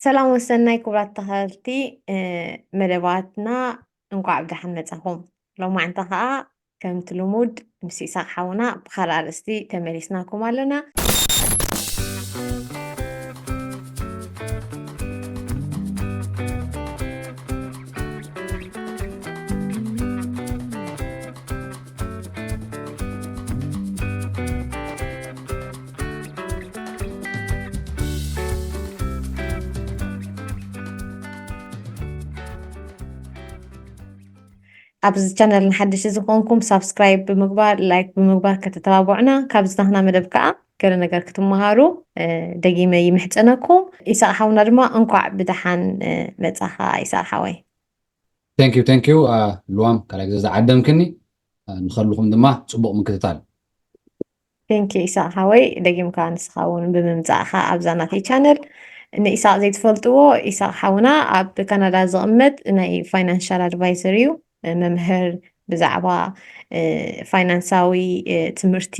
ሰላም ወሰናይ ክቡራት ተኸታተልቲ መደባትና፣ እንኳዕ ብደሓን መጻኹም። ሎማዕንቲ ከኣ ከምቲ ልሙድ ምስ ኢሳቕ ሓውና ብኻልእ ኣርእስቲ ተመሊስናኩም ኣለና። ኣብዚ ቻነል ንሓደሽቲ ዝኾንኩም ሳብስክራይብ ብምግባር፣ ላይክ ብምግባር ከተተባብዑና ካብ ዝናህና መደብ ከዓ ገለ ነገር ክትመሃሩ ደጊመ ይምሕፀነኩም። ኢሳቅ ሓውና ድማ እንኳዕ ብደሓን መፃኻ ኢሳቅ ሓወይ። Thank you, thank you። ልዋም ካልኣይ ግዜ ዝዓደምክኒ፣ ንኸልኹም ድማ ፅቡቕ ምክትታል። Thank you ኢሳቅ ሓወይ፣ ደጊምካ ንስኻ እውን ብምምፃእኻ ኣብዛ ናተይ ቻነል። ንኢሳቅ ዘይትፈልጥዎ፣ ኢሳቅ ሓውና ኣብ ካናዳ ዝቕመጥ ናይ ፋይናንሻል ኣድቫይዘር እዩ። መምህር፣ ብዛዕባ ፋይናንሳዊ ትምህርቲ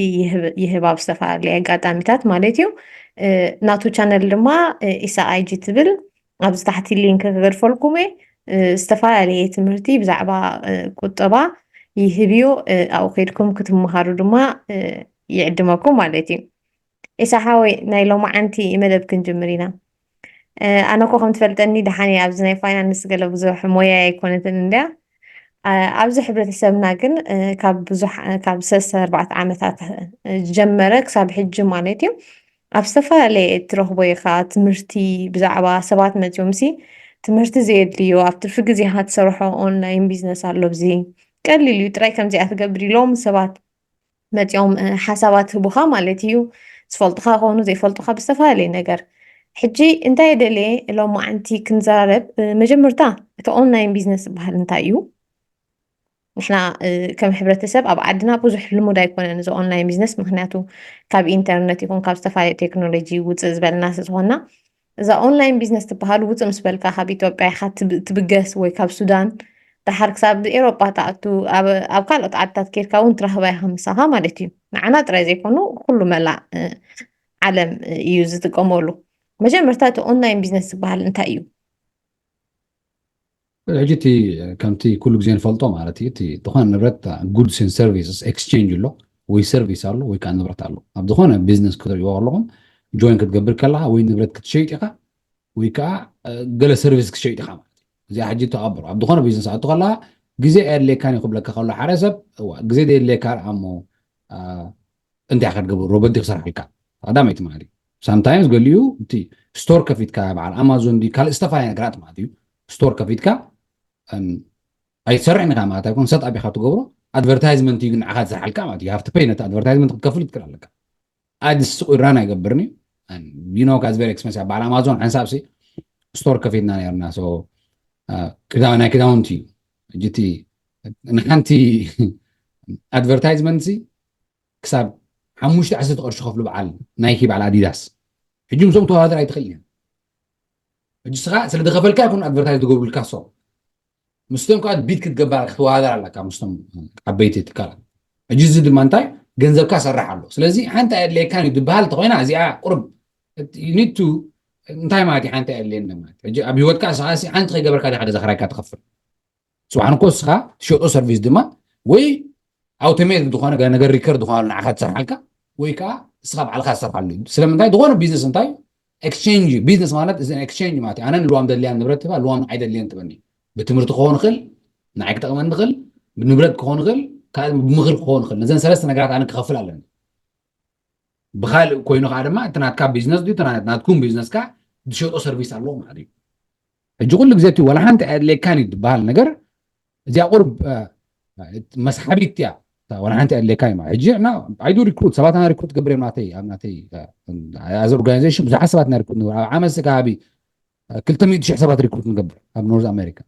ይህብ ኣብ ዝተፈላለዩ ኣጋጣሚታት ማለት እዩ። ናቱ ቻነል ድማ ኢሳቅ ኣይጂ ትብል፣ ኣብዚ ታሕቲ ሊንክ ክገድፈልኩም እየ። ዝተፈላለየ ትምህርቲ ብዛዕባ ቁጠባ ይህብ እዩ። ኣብኡ ከድኩም ክትመሃሩ ድማ ይዕድመኩም ማለት እዩ። ኢሳ ሓወይ፣ ናይ ሎማዓንቲ መደብ ክንጅምር ኢና። ኣነ እኮ ከም ትፈልጠኒ ደሓን እየ ኣብዚ ናይ ፋይናንስ ገለ ብዙሕ ሞያ ኣይኮነትን እንድያ። ኣብዚ ሕብረተሰብና ግን ካብ ብዙሕ ካብ ሰለስተ ኣርባዕተ ዓመታት ዝጀመረ ክሳብ ሕጂ ማለት እዩ ኣብ ዝተፈላለየ እትረኽቦ ኢኻ። ትምህርቲ ብዛዕባ ሰባት መፂኦም ሲ ትምህርቲ ዘየድልዮ ኣብ ትርፊ ግዜኻ ትሰርሖ ኦንላይን ቢዝነስ ኣሎ። ብዚ ቀሊል እዩ ጥራይ ከምዚኣ ትገብር ኢሎም ሰባት መፂኦም ሓሳባት ህቡኻ ማለት እዩ። ዝፈልጡኻ ከሆኑ ዘይፈልጡኻ ብዝተፈላለየ ነገር። ሕጂ እንታይ ደልየ ሎማዓንቲ ክንዘራረብ፣ መጀመርታ እቲ ኦንላይን ቢዝነስ ዝበሃል እንታይ እዩ? ንሕና ከም ሕብረተሰብ ኣብ ዓድና ብዙሕ ልሙድ ኣይኮነን እዚ ኦንላይን ቢዝነስ፣ ምክንያቱ ካብ ኢንተርነት ይኹን ካብ ዝተፈላለዩ ቴክኖሎጂ ውፅእ ዝበልና ስለዝኾንና። እዛ ኦንላይን ቢዝነስ ትበሃል ውፅእ ምስ በልካ ካብ ኢትዮጵያ ኢኻ ትብገስ ወይ ካብ ሱዳን ደሓር ክሳብ ኤሮጳ ትኣቱ፣ ኣብ ካልኦት ዓድታት ኬድካ እውን ትረኽባ ኢኻ ምሳኻ ማለት እዩ። ንዓና ጥራይ ዘይኮኑ ኩሉ መላእ ዓለም እዩ ዝጥቀመሉ። መጀመርታ እቲ ኦንላይን ቢዝነስ ዝበሃል እንታይ እዩ? ሕጂ እቲ ከምቲ ኩሉ ግዜ ንፈልጦ ማለት እዩ፣ እቲ ዝኾነ ንብረት goods and services exchange ኣሎ፣ ወይ ሰርቪስ ኣሎ ወይ ከዓ ንብረት ኣሎ። ኣብ ዝኾነ ቢዝነስ ክትሪእዎ ከለኹም ጆይን ክትገብር ከለኻ ወይ ንብረት ክትሸይጥ ኢኻ ወይ ከዓ ገለ ሰርቪስ ክትሸይጥ ኢኻ ማለት እዩ። እዚኣ ሕጂ ተቐበሉ። ኣብ ዝኾነ ቢዝነስ ኣቱ ከለኻ ግዜ ኣየድልየካን እዩ ክብለካ ከሎ ሓደ ሰብ፣ እዋ ግዜ ዘየድልየካ ደኣ እሞ እንታይ ኢኻ ክትገብር? ሮቦት ድዩ ክሰርሓልካ? ቀዳመይቲ ማለት እዩ። ሳምታይምስ ገሊኡ እቲ ስቶር ከፊትካ በዓል ኣማዞን ድዩ ካልእ ዝተፈላለየ ነገራት ማለት እዩ። ስቶር ከፊትካ ኣይትሰርሕን ኢኻ ማለት ኣይኮን፣ ሰት ኣቢኻ ትገብሮ ኣድቨርታይዝመንት እዩ ግን ንዓኻ ዝሰርሓልካ ማለት እዩ። ሃፍቲ ፔይ ነቲ ኣድቨርታይዝመንት ክትከፍል ትክእል ኣለካ። ኣድስ ስቁ ራን ኣይገብርን እዩ። ዩኖ ካዝ ቨሪ ኤክስፐንሲቭ በዓል ኣማዞን ሓንሳብ ሲ ስቶር ከፊትና ነርና። ናይ ክዳውንቲ እዩ። ሕጂ እቲ ንሓንቲ ኣድቨርታይዝመንት ሲ ክሳብ ሓሙሽተ ዓሰርተ ቅርሺ ከፍሉ በዓል ናይኪ በዓል ኣዲዳስ። ሕጂ ምስኦም ተወዳደር ኣይትኽእል እያ። ሕጂ ስኻ ስለ ዝኸፈልካ ይኮኑ ኣድቨርታይዝ ዝገብሩልካ ሶ ምስቶም ከዓ ቢድ ክትገባር ክትወዳደር ኣለካ ምስቶም ዓበይቲ ትካላት። ሕጂ እዚ ድማ እንታይ ገንዘብካ ሰርሕ ኣሎ። ስለዚ ሓንቲ ኣየድለየካን እዩ ዝበሃል እንተኮይና እዚኣ ቁርብ ኒቱ እንታይ ማለት እዩ ሓንቲ ኣየድለየን ማለት ሕጂ ኣብ ህይወትካ ስኻ ሓንቲ ከይገበርካ ዲኻ ደዘኽራይካ ትኸፍል። ጽባሕ ንኮ እስኻ ትሸጦ ሰርቪስ ድማ ወይ ኣውቶሜት ዝኾነ ነገር ሪከርድ ዝኾነ ንዓኻ ትሰርሓልካ ወይ ከዓ እስኻ ባዕልካ ትሰርሓሉ እዩ። ስለምንታይ ዝኾነ ቢዝነስ እንታይ ኤክስቼንጅ ቢዝነስ ማለት እዚ ኤክስቼንጅ ማለት ኣነ ንልዋም ደልያን ንብረት ትባ ልዋም ንዓይ ደልየን ትበኒ ብትምህርቲ ክኸውን ይኽእል ንዓይ ክጠቕመኒ ይኽእል ብንብረት ክኸውን ይኽእል ካልእ ብምኽሪ ክኸውን ይኽእል ነዘን ሰለስተ ነገራት ኣነ ክኸፍል ኣለኒ ብኻልእ ኮይኑ ከዓ ድማ እቲ ናትካ ቢዝነስ ድዩ ናትኩም ቢዝነስ ከዓ ዝሸጦ ሰርቪስ ኣለዎ ማለት እዩ ሕጂ ኩሉ ግዜ እቲ ዋላ ሓንቲ ኣየድልየካን እዩ ዝበሃል ነገር እዚኣ ቁርብ መስሓቢት እያ ዋላ ሓንቲ ኣየድልየካን እዩ ሕጂ እና ኣይዱ ሪክሩት ሰባት ና ሪክሩት ገብር እዮም ናተይ ኣብ ናተይ ኣዘ ኦርጋናይዜሽን ብዙሓት ሰባት ና ሪክሩት ንገብር ኣብ ዓመት ከባቢ ክልተ ሚእቲ ሽሕ ሰባት ሪክሩት ንገብር ኣብ ኖርዝ ኣሜሪካ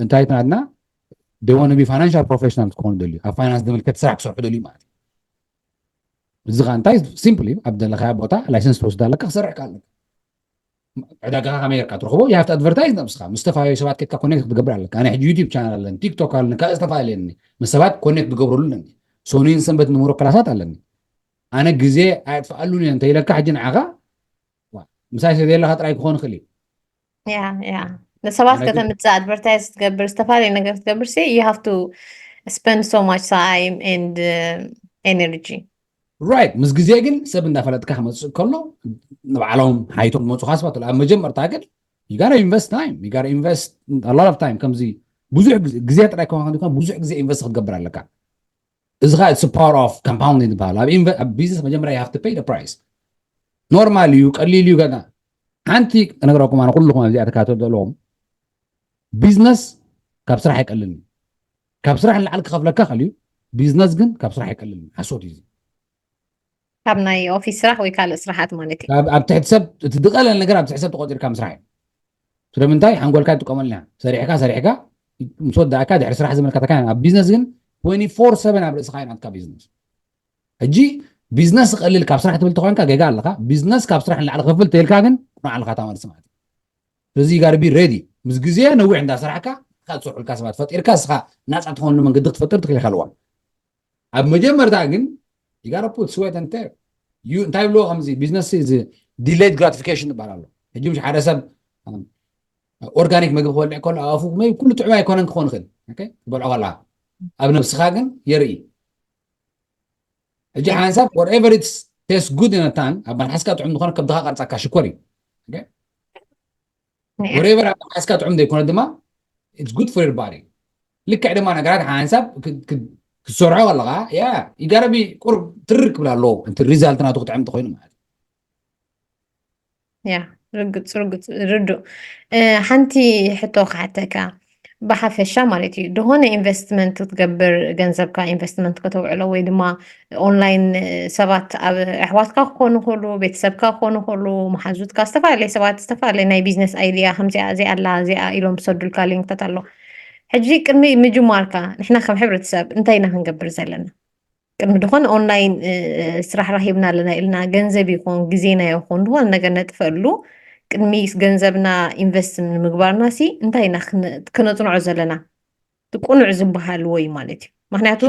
እንታይ ናትና ደወነ ቢ ፋይናንሻል ፕሮፌሽናል ክኾኑ ደልዩ ኣብ ፋይናንስ ዝምልከት ስራሕ ክሰርሑ ደልዩ ማለት እዩ እዚ ከዓ እንታይ ሲምፕል እዩ ኣብ ዘለካዮ ቦታ ላይሰንስ ትወስድ ኣለካ ክሰርሕ ኣለካ ዕዳጋኻ ከመይ ጌርካ ትረኽቦ you have to advertise ነብስኻ ምስ ዝተፈላለዩ ሰባት ኬድካ ኮኔክት ክትገብር ኣለካ ኣነ ሕጂ ዩቲብ ቻናል ኣለኒ ቲክቶክ ኣለኒ ካብ ዝተፈላለየኒ ምስ ሰባት ኮኔክት ዝገብረሉ ኣለኒ ሶኒን ሰንበት ንምህሮ ክላሳት ኣለኒ ኣነ ግዜ ኣየጥፍኣሉን እየ እንተኢለካ ሕጂ ንዓኻ ምሳይ ሰደለካ ጥራይ ክኾን ይኽእል እዩ። Yeah, yeah. ንሰባት ከተምፅእ፣ advertise ትገብር፣ ዝተፈላለዩ ነገር ትገብር ሲ you have to spend so much time and uh, energy. Right. ምስ ግዜ ግን ሰብ እንዳፈለጥካ ክመፅእ ከሎ ንባዕሎም ሓይቶም መፁኻ ሰባት ኣብ መጀመርታ ግን you gotta invest time, you gotta invest a lot of time። ከምዚ ብዙሕ ግዜ ጥራይ ከማን ብዙሕ ግዜ invest ክትገብር ኣለካ። እዚ ከዓ it's power of compounding ዝበሃል ኣብ ቢዝነስ መጀመርያ you have to pay the price። ኖርማል እዩ፣ ቀሊል እዩ። ገና ሓንቲ እነግረኩም ኣነ ኩልኩም ኣብዚኣ ተካተሉ ዘለዎም ቢዝነስ ካብ ስራሕ ይቀልል እዩ። ካብ ስራሕ ንላዕሊ ክኸፍለካ ክእል እዩ። ቢዝነስ ግን ካብ ስራሕ ይቀልል እዩ። ሓሶት እዩ። ካብ ናይ ኦፊስ ስራሕ ወይ ካልእ ስራሓት ማለት እዩ። ኣብ ትሕቲ ሰብ እቲ ዝቀለል ነገር ኣብ ትሕቲ ሰብ ተቆፂርካ ምስራሕ እዩ። ስለምንታይ ሓንጎልካ ይጥቀመልና። ሰሪሕካ ሰሪሕካ ምስ ወዳእካ ድሕሪ ስራሕ ዝምልከተካ ኣብ ቢዝነስ ግን twenty four seven ኣብ ርእስኻ እዩ ናትካ ቢዝነስ። ሕጂ ቢዝነስ ዝቀልል ካብ ስራሕ ትብል ተኮንካ ጌጋ ኣለካ። ቢዝነስ ካብ ስራሕ ንላዕሊ ክፍል ተልካ ግን ንዓልካ ታመልሲ ማለት እዩ። ስለዚ ጋር ቢ ሬዲ ምስ ግዜ ነዊሕ እንዳሰራሕካ ካብ ዝሰርሑልካ ሰባት ፈጢርካ እስኻ ናፃ ትኾንሉ መንገዲ ክትፈጥር ትክልካ ኣለዋ። ኣብ መጀመርታ ግን you gotta put sweat and tear። እንታይ ብልዎ ከምዚ ቢዝነስ እዚ delayed gratification ይባሃል ኣሎ። ሕጂ ምሽ ሓደ ሰብ ኦርጋኒክ ምግቢ ክበልዕ ከሎ ኣፉ ኩሉ ጥዑም ኣይኮነን ክኾን ይኽእል ዝበልዖ ከላ ኣብ ነብስኻ ግን የርኢ። ሕጂ ሓንሳብ whatever it tastes good in a tongue ኣብ መልሓስካ ጥዑም ዝኾነ ከብድኻ ቀርፃካ ሽኮር እዩ። Whatever ኣብ መልሓስካ ጥዑም ዘይኮነ ድማ it's good for your body። ልክዕ ድማ ነገራት ሓንሳብ ክትሰርሖ ከለካ yeah you gotta be ቁርብ ትርር ክብል ኣለዎ። እቲ ሪዛልት ናቱ ክጥዕም እንተኮይኑ ማለት ያ ርግፅ ርግፅ ርዱእ። ሓንቲ ሕቶ ክሓተካ ብሓፈሻ ማለት እዩ፣ ዝኾነ ኢንቨስትመንት ክትገብር ገንዘብካ ኢንቨስትመንት ከተውዕሎ ወይ ድማ ኦንላይን ሰባት ኣብ ኣሕዋትካ ክኾኑ ከሉ ቤተሰብካ ክኾኑ ከሉ መሓዙትካ ዝተፈላለየ ሰባት ዝተፈላለየ ናይ ቢዝነስ ኣይድያ ከምዚኣ እዚኣ ኣላ እዚኣ ኢሎም ዝሰዱልካ ሊንክታት ኣሎ። ሕጂ ቅድሚ ምጅማርካ ንሕና ከም ሕብረተሰብ እንታይ ኢና ክንገብር ዘለና? ቅድሚ ዝኾነ ኦንላይን ስራሕ ረኺብና ኣለና ኢልና ገንዘብ ይኹን ግዜና ይኹን ዝኾነ ነገር ነጥፈሉ ቅድሚ ገንዘብና ኢንቨስት ንምግባርና ሲ እንታይ ኢና ክነፅንዖ ዘለና? ቅኑዕ ዝበሃል ወይ ማለት እዩ። ምክንያቱ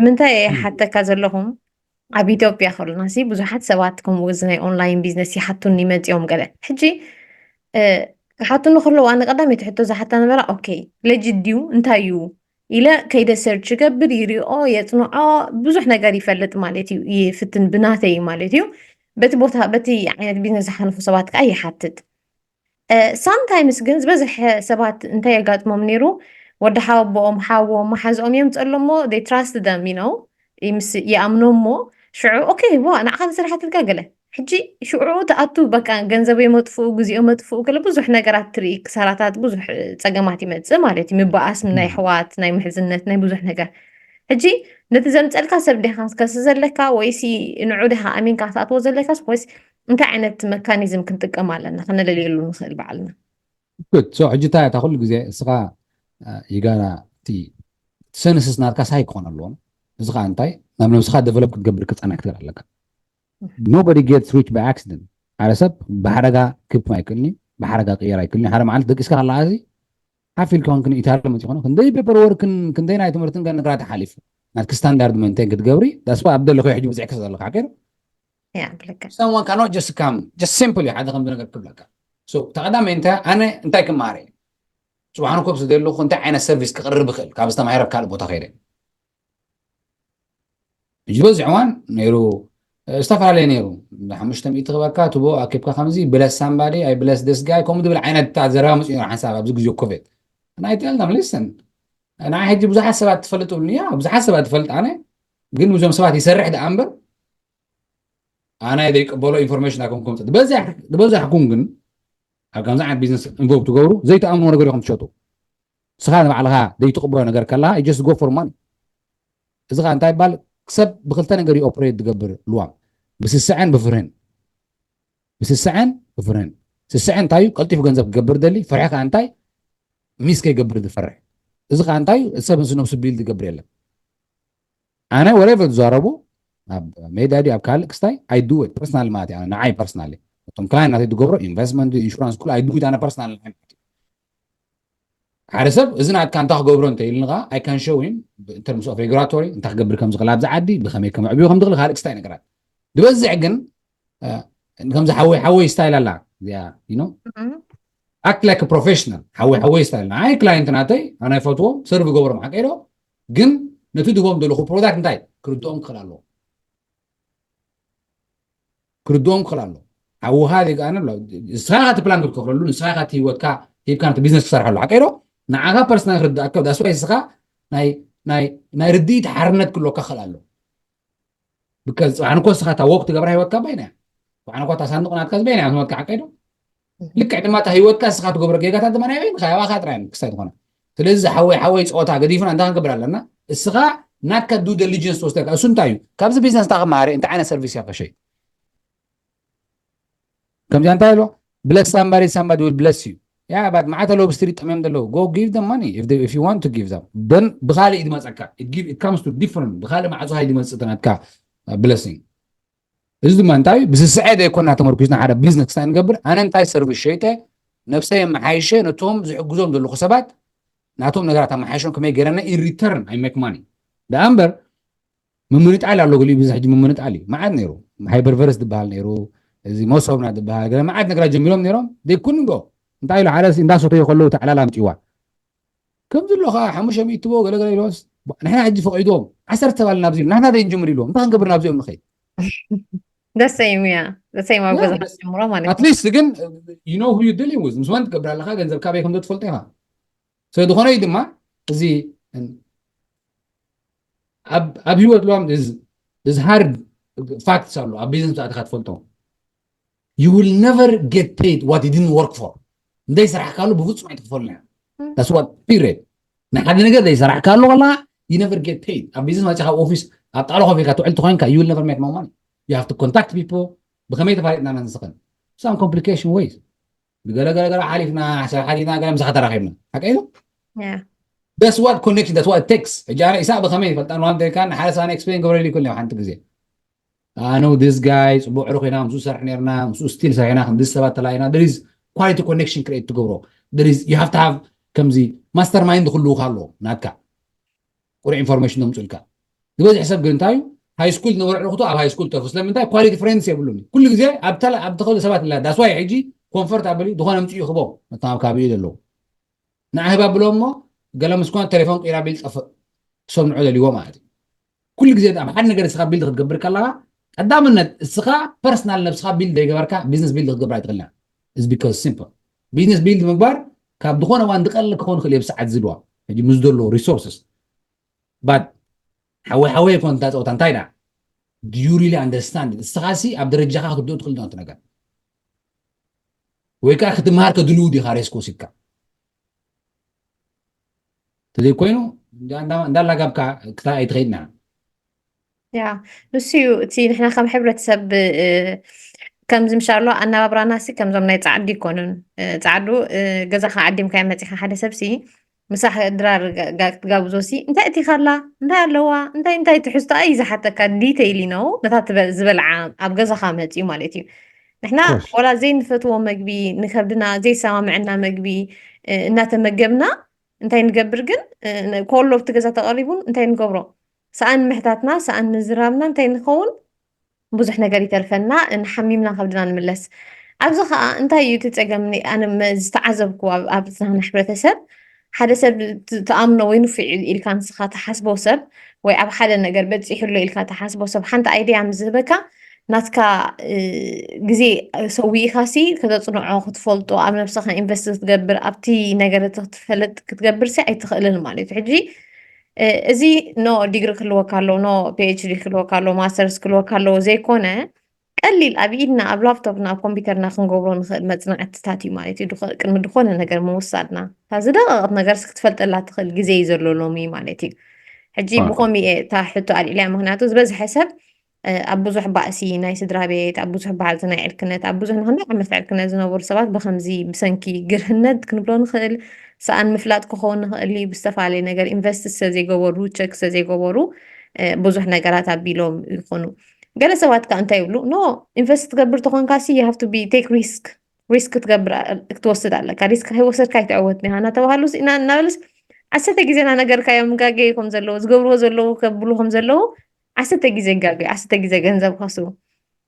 ምንታይ ሓተካ ዘለኹም ኣብ ኢትዮጵያ ከሎና ሲ ብዙሓት ሰባት ከምኡ እዚ ናይ ኦንላይን ቢዝነስ ይሓቱኒ መፂኦም ገለ ሕጂ ክሓቱኒ ከለዉ ኣነ ቀዳመይቲ ሕቶ ዝሓታ ነበራ ኦኬ ለጅ ድዩ እንታይ እዩ ኢለ ከይደ ሰርች ይገብር ይሪኦ የፅንዖ ብዙሕ ነገር ይፈልጥ ማለት እዩ ይፍትን ብናተይ ማለት እዩ በቲ ቦታ በቲ ዓይነት ቢዝነስ ዝሓለፉ ሰባት ከዓ ይሓትት ሳምታይምስ ግን ዝበዝሐ ሰባት እንታይ የጋጥሞም ነይሩ ወዲ ሓወቦኦም ሓዎም መሓዝኦም እዮም ፀሎሞ they trust them you know ይኣምኖ እሞ ሽዑ ኦኬ ዋ ንዓኻ ተሰርሓትልካ ገለ ሕጂ ሽዑ ትኣቱ በቃ ገንዘብ የመጥፍኡ ግዜኦ መጥፍኡ ገለ ብዙሕ ነገራት ትርኢ ክሳራታት ብዙሕ ፀገማት ይመፅእ ማለት እዩ ምበኣስ ናይ ኣሕዋት ናይ ምሕዝነት ናይ ብዙሕ ነገር ሕጂ ነቲ ዘምፀልካ ሰብ ዲኻ ክትከስስ ዘለካ ወይሲ ንዑ ዲኻ ኣሚንካ ክትኣትዎ ዘለካስ ወይስ እንታይ ዓይነት መካኒዝም ክንጥቀም ኣለና ከነለልየሉ ንኽእል ባዕልና good so ሕጂ እንታይ እታ ኩሉ ግዜ እስኻ you gotta እቲ ሰንስስ ናትካ ሳይ ክኾን ኣለዎም እዚ ከዓ እንታይ ናብ ነብስኻ develop ክትገብር ክፀናሕ ክትብል ኣለካ nobody gets rich by accident ሓደ ሰብ ብሓደጋ ክብትም ኣይክእልኒ ብሓደጋ ቅየር ኣይክእልኒ ሓደ መዓልቲ ደቂስካ ከለካ እዚ ሓፍ ኢልካ ኮንክን ኢታሊ መፂ ኮነ ክንደይ paperwork ክንደይ ናይ ትምህርትን ገለ ነገራት ሓሊፉ ናትኪ ስታንዳርድ መንቴን ክትገብሪ that's why ኣብ ደለኹ ሕጂ ብዝሕ ክሰ ዘለካ ሓቂር ያ ብልክዕ someone cannot just come just simply ሓደ ከም ነገር ክብለካ so ተቐዳማይ እንታይ ኣነ እንታይ ክማሃረ እየ ፅባሕ ንኮብ ስደለኹ እንታይ ዓይነት ሰርቪስ ክቕርብ ይኽእል ካብ ዝተማሂረ ካልእ ቦታ ከይደ ሕጂ በዚ እዋን ነይሩ ዝተፈላለየ ነይሩ ሓሙሽተ ሚእቲ ክበካ ትቦ ኣኪብካ ከምዚ ብለስ ሳምባዲ ኣይ ብለስ ደስ ጋይ ከምኡ ዝብል ዓይነት ዘረባ መፅኡ ሓንሳብ ኣብዚ ግዜ ኮቪድ ናይ ተልናም ሊስን ንዓ ሕጂ ብዙሓት ሰባት ትፈልጥ ብሉኒ ያ ብዙሓት ሰባት ትፈልጥ ኣነ ግን ምስዞም ሰባት ይሰርሕ ደኣ እምበር ኣነ ዘይቅበሎ ኢንፎርሜሽን ኣይኮንኩም ዝበዛሕኩም ግን ኣብ ከምዚ ዓይነት ቢዝነስ ኢንቮልቭ ትገብሩ ዘይተኣምንዎ ነገር ኢኹም ትሸጡ ንስኻ ንባዕልኻ ዘይትቕበሎ ነገር ከለኻ just go for money እዚ ኸዓ እንታይ ይባል ሰብ ብክልተ ነገር እዩ ኦፕሬት ዝገብር ልዋም ብስስዐን ብፍርህን ብስስዐን ብፍርህን ስስዐ እንታይ እዩ ቀልጢፉ ገንዘብ ክገብር ደሊ ፍርሒ ከዓ እንታይ ሚስ ከይገብር ዝፈርሕ እዚ ከዓ እንታይ እዩ ሰብ ምስ ነብሱ ቢልድ ዝገብር የለን ኣነ whatever ዝዛረቡ ኣብ ሜድያ ድዩ ኣብ ካልእ ክስታይ I do it personal ማለት እዩ ንዓይ personal እቶም ክላይንት ናተይ ዝገብሮ ኢንቨስትመንት ኢንሹራንስ ኩሉ I do it ኣነ personal ሓደ ሰብ እዚ ናትካ እንታይ ክገብሮ እንተ ኢሉኒ ከዓ I can show him in terms of regulatory እንታይ ክገብር ከም ዝኽእል ኣብዚ ዓዲ ብኸመይ ከመዕብዮ ከም ዝኽእል ካልእ ክስታይ ነገራት ዝበዝሕ ግን ከምዚ ሓወይ ሓወይ ስታይል ኣላ Yeah, you know, act like a professional. ሓወይ ሓወይ style ንዓይ client ናተይ ኣነ ይፈትዎም፣ serve ገብሮም ሓቀይ ዶ? ግን ነቲ ድቦም ዘለኹ product እንታይ ክርድኦም ክኽእል ኣለዎ። ክርድኦም ክኽእል ኣለዎ። ሓውኻ ዜጋ ኣነ ብሎ ንስኻ ኢኻ እቲ plan ክትከፍለሉ፣ ንስኻ ኢኻ እቲ ህይወትካ ሂብካ ነቲ business ክሰርሓሉ ሓቀይ ዶ? ንዓኻ personal ክርድኣካ ዳስዋይ ንስኻ ናይ ናይ ናይ ርድኢት ሓርነት ክህልወካ ክኽእል ኣለዎ። ብከ ጽባሕ ንኮ ንስኻ እታ ወክ ትገብራ ህይወትካ ባይና እያ። ጽባሕ ንኮ እታ ሳንዱቕ ናትካ ዝበይና እያ ትመትካ ሓቀይ ዶ? ልክዕ ድማ እታ ህይወትካ ንስኻ ትገብሮ ጌጋታት ድማ ናይ በይንኻ ያባኻ ጥራይ ክሳይ ዝኾነ። ስለዚ ሓወይ ሓወይ ጸወታ ገዲፍና እንታይ ክንገብር ኣለና? እስኻ ናትካ due diligence ትወስደካ እሱ እንታይ እዩ? ካብዚ ቢዝነስ እንታይ ክመሃር እየ? እንታይ ዓይነት ሰርቪስ እያ ፈሸይ? ከምዚኣ እንታይ ኣሎ? Bless somebody, somebody will bless you. Yeah, but መዓት ኣለዉ ብስትሪት ጠምዮም ዘለዉ። Go give them money if, they, if you want to give them. Then ብኻልእ እዩ ዝመፀካ። It, give, it comes to different. ብኻልእ ማዕፆ ሃይ ዝመፅእ ናትካ blessing። እዚ ድማ እንታይ እዩ? ብስስዐ ዘይኮና ተመርኩዝና ሓደ ቢዝነስ ክሳይ ንገብር ኣነ እንታይ ሰርቪስ ሸይጠ ነብሰይ የመሓይሸ ነቶም ዝሕግዞም ዘለኹ ሰባት ናቶም ነገራት ኣመሓይሾም ከመይ ገይረና in return I make money ደኣ እምበር ምምንጣል ኣሎ ገሊኡ ብዙሕ ሕጂ ምምንጣል እዩ መዓት ነይሩ ሃይበርቨርስ ዝበሃል ነይሩ እዚ መሶብና ዝበሃል ገለ መዓት ነገራት ጀሚሮም ነይሮም they couldn't go እንታይ ኢሉ ሓደ እንዳሰተዩ ከለዉ ተዕላል ኣምፅዋ ከምዚ ኣሎ ከዓ ሓሙሽተ ሚእቲ ትቦ ገለገለ ኢሎስ ንሕና ሕጂ ፈቂድዎም ዓሰርተ ተባልና ኣብዚ ናሕና ዘይንጅምር ኢልዎም እንታይ ክንገብር ናብዚኦም ንኸይድ ደሰይም እያ ደሰይም ኣብ ገዛ ጀምሮ ማለት at least ግን you know who you dealing with ምስ መን ትገብር ኣለካ ገንዘብ ካበይ ከም ትፈልጦ ኢኻ ስለ ዝኾነ እዩ ድማ እዚ ኣብ ህይወት ሎም እዚ hard facts ኣሎ ኣብ ቢዝነስ ኣትካ ትፈልጦ you will never get paid what you didn't work for እንደይ ስራሕካሉ ብፍጹም ኣይትክፈሉና that's what period ንሓደ ነገር ዘይሰራሕካሉ ከለካ you never get paid ኣብ ቢዝነስ መፂኻ ኦፊስ ኣብ ጣዕላ ኮፍ ኢልካ ትውዕል ተኮይንካ you will never make more money you have to contact people ብከመይ ተፋሊጥና ነንስኽን some complication ways ብገለገለገለ ሓሊፍና ሰብ ሓሊፍና ገለ ምሳኻ ተራኺብና ሓቀ ኢሉ that's what connection that's what it takes ሕጂ ኣነ ኢሳቅ ብከመይ ይፈልጣ ንዋንተካ ንሓደ ሰባን explain ገብረሉ ይክእል ሓንቲ ግዜ ኣነው this guy ፅቡቅ ዕሩኽ ኢና ምስኡ ሰርሕ ነርና ምስኡ still ሰሪሕና ክንዲ ሰባት ተላይና there is quality connection create ትገብሮ there is you have to have ከምዚ mastermind ክህልውካ ኣለዎ ናትካ ቁሩዕ information ዶምፅልካ ዝበዝሕ ሰብ ግን እንታይ እዩ high school ዝነበረ ዕሩኽቱ ኣብ high school ተርፉ ስለምንታይ quality friends የብሉን ኩሉ ግዜ ኣብ ተለ ኣብ ተኸሉ ሰባት ላ that's why ሕጂ comfortable ዝኾነ ምፅኡ ይኽቦም ነቶም ኣብ ከባቢኡ ዘለዉ ንዓህባ ብሎ እሞ ገለ ምስ ኮነ ቴሌፎን ቂራ ቢል ጠፍእ ክሰምዖ ደልዎ ማለት እዩ ኩሉ ግዜ ኣብ ሓደ ነገር እስኻ ቢልድ ክትገብር ከለኻ ቀዳምነት እስኻ personal ነብስኻ ቢልድ ዘይገበርካ business build ክትገብር ኣይትኽእልና is because simple business build ምግባር ካብ ዝኾነ እዋን ዝቐልል ክኸውን ይኽእል እዩ ብሰዓት ዝድዋ ሕጂ ምስ ዘሎ resources but ሓወይ ሓወይ ይኮን እታ ፀወታ እንታይ ዳ do you really understand እስኻ ሲ ኣብ ደረጃኻ ክትድኡ ትኽእል ዶ ነገር ወይ ከዓ ክትምሃር ከድልው ዲኻ ሬስክ ወሲድካ ተዘይኮይኑ እንዳላጋብካ ክታ ኣይትኸይድና ያ ንሱ እዩ እቲ ንሕና ከም ሕብረተሰብ ከምዚ ምሻሎ ኣነባብራና ሲ ከምዞም ናይ ፃዕዱ ይኮኑን ፃዕዱ ገዛኻ ዓዲምካ መፂኻ ሓደ ሰብ ሲ ምሳሕ ድራር ክትጋብዞ ሲ እንታይ እቲ ካላ እንታይ ኣለዋ እንታይ እንታይ ትሕዝቶ እዩ ዝሓተካ detail ነው ነታ ዝበልዓ ኣብ ገዛኻ መፅዩ ማለት እዩ ንሕና ወላ ዘይንፈትዎ መግቢ ንከብድና ዘይሰማምዐና መግቢ እናተመገብና እንታይ ንገብር ግን ኮሎ ኣብቲ ገዛ ተቐሪቡን እንታይ ንገብሮ ሰኣን ምሕታትና ሰኣን ምዝራብና እንታይ ንኸውን ብዙሕ ነገር ይተርፈና ንሓሚምና ከብድና ንምለስ ኣብዚ ከዓ እንታይ እዩ እቲ ፀገም ኣነ ዝተዓዘብኩ ኣብ ዝናህና ሕብረተሰብ ሓደ ሰብ ትኣምኖ ወይ ንፉዕ ኢልካ ንስኻ ትሓስቦ ሰብ ወይ ኣብ ሓደ ነገር በፂሑሎ ኢልካ ትሓስቦ ሰብ ሓንቲ ኣይድያ ምስ ዝህበካ ናትካ ግዜ ሰዊእካ ሲ ከተፅንዖ ክትፈልጦ ኣብ ነብስኻ ኢንቨስት ክትገብር ኣብቲ ነገር እቲ ክትፈልጥ ክትገብር ሲ ኣይትኽእልን ማለት እዩ ሕጂ እዚ ኖ ዲግሪ ክህልወካ ኣለዎ ኖ ፒኤችዲ ክህልወካ ኣለዎ ማስተርስ ክህልወካ ኣለዎ ዘይኮነ ቀሊል ኣብ ኢድና ኣብ ላፕቶፕና ኣብ ኮምፒውተርና ክንገብሮ ንኽእል መፅናዕትታት እዩ ማለት እዩ ቅድሚ ዝኾነ ነገር ምውሳድና እታ ዝደቐቐት ነገር ክትፈልጠላ ትኽእል ግዜ እዩ ዘሎ ሎሚ ማለት እዩ ሕጂ ብኸምኡ እየ እታ ሕቶ ኣልዒልያ ምክንያቱ ዝበዝሐ ሰብ ኣብ ብዙሕ ባእሲ ናይ ስድራ ቤት ኣብ ብዙሕ ባዕልቲ ናይ ዕልክነት ኣብ ብዙሕ ንክንደይ ዓመት ዕልክነት ዝነበሩ ሰባት ብከምዚ ብሰንኪ ግርህነት ክንብሎ ንኽእል ሰኣን ምፍላጥ ክኸውን ንኽእል ብዝተፈላለየ ነገር ኢንቨስት ስለዘይገበሩ ቸክ ስለዘይገበሩ ብዙሕ ነገራት ኣቢሎም ይኾኑ ገለ ሰባት ከዓ እንታይ ይብሉ ኖ ኢንቨስት ትገብር ተኾንካ ሲ you have to be take risk risk ክትገብር ክትወስድ ኣለካ risk ከይወሰድካ ኣይትዕወት ኒኻ እናተባሃሉ እናበለስ ዓሰርተ ግዜ እናነገርካዮም ጋገ ከም ዘለዉ ዝገብርዎ ዘለዉ ከብሉ ከም ዘለዉ ዓሰርተ ግዜ ጋገ ዓሰርተ ግዜ ገንዘብ ከስቡ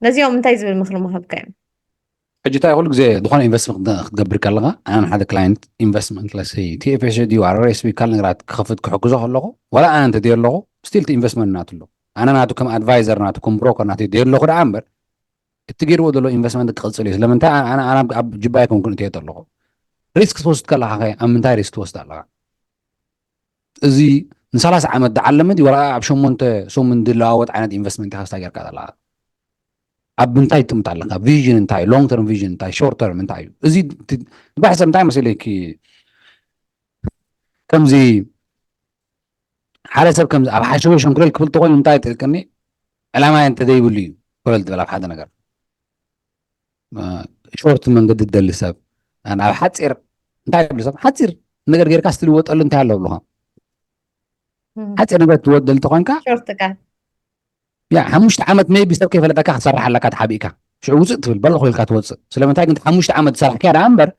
ነዚኦም እንታይ ዝብል ምክሪ ምሃብካዮም ሕጂ እንታይ ኩሉ ግዜ ዝኾነ ኢንቨስትመንት ክትገብር ከለኻ ኣነ ሓደ ክላይንት ኢንቨስትመንት ለሲ ቲኤፍኤስ ድዩ ኣርኤስቢ ካል ነገራት ክኸፍት ክሕግዞ ከለኹ ዋላ ኣነ እንተደየ ኣለኹ ስቲል ኢንቨስትመንት ናቱ ኣሎ። ኣነ ናቱ ከም ኣድቫይዘር ናቱ ከም ብሮከር ናቱ ደየ ኣለኹ ደኣ እምበር እቲ ገይርዎ ዘሎ ኢንቨስትመንት ክቕፅል እዩ። ስለምንታይ ኣነ ኣነ ኣብ ጅባ ኣይኮንኩን እትየ ኣለኹ። ሪስክ ትወስድ ከለኻ ኸ ኣብ ምንታይ ሪስክ ትወስድ ኣለኻ? እዚ ንሰላሳ ዓመት ዝዓለመ ድዩ ዋላ ኣብ ሸሞንተ ሰሙን ዝለዋወጥ ዓይነት ኢንቨስትመንት ኢኻ ስታ ጌርካ ዘለኻ? ኣብ ምንታይ ትጥምት ኣለካ? ቪዥን እንታይ? ሎንግ ተርም ቪዥን እንታይ? ሾርት ተርም እንታይ እዩ? እዚ ባሕ ሰብ እንታይ መሰለኪ ከምዚ ሓደ ሰብ ከምዚ ኣብ ሓሸወ ሸንኩለል ክብል ተኮይኑ እንታይ ትልቅኒ ዕላማ እንተ ዘይብሉ እዩ ኮለል ትብል ኣብ ሓደ ነገር ሾርት መንገዲ ትደሊ ሰብ ኣብ ሓፂር እንታይ ይብሉ ሰብ ሓፂር ነገር ጌርካ ስትልወጠሉ እንታይ ኣሎ ብልኻ ሓፂር ነገር ትወደል ተኮንካ ያ ሓሙሽተ ዓመት ሜቢ ሰብ ከይፈለጠካ ክትሰርሕ ኣለካ ተሓቢእካ ሽዑ ውፅእ ትብል በሎ ኮይልካ ትወፅእ ስለምንታይ ግን ሓሙሽተ ዓመት ዝሰራሕካያ ደኣ እምበር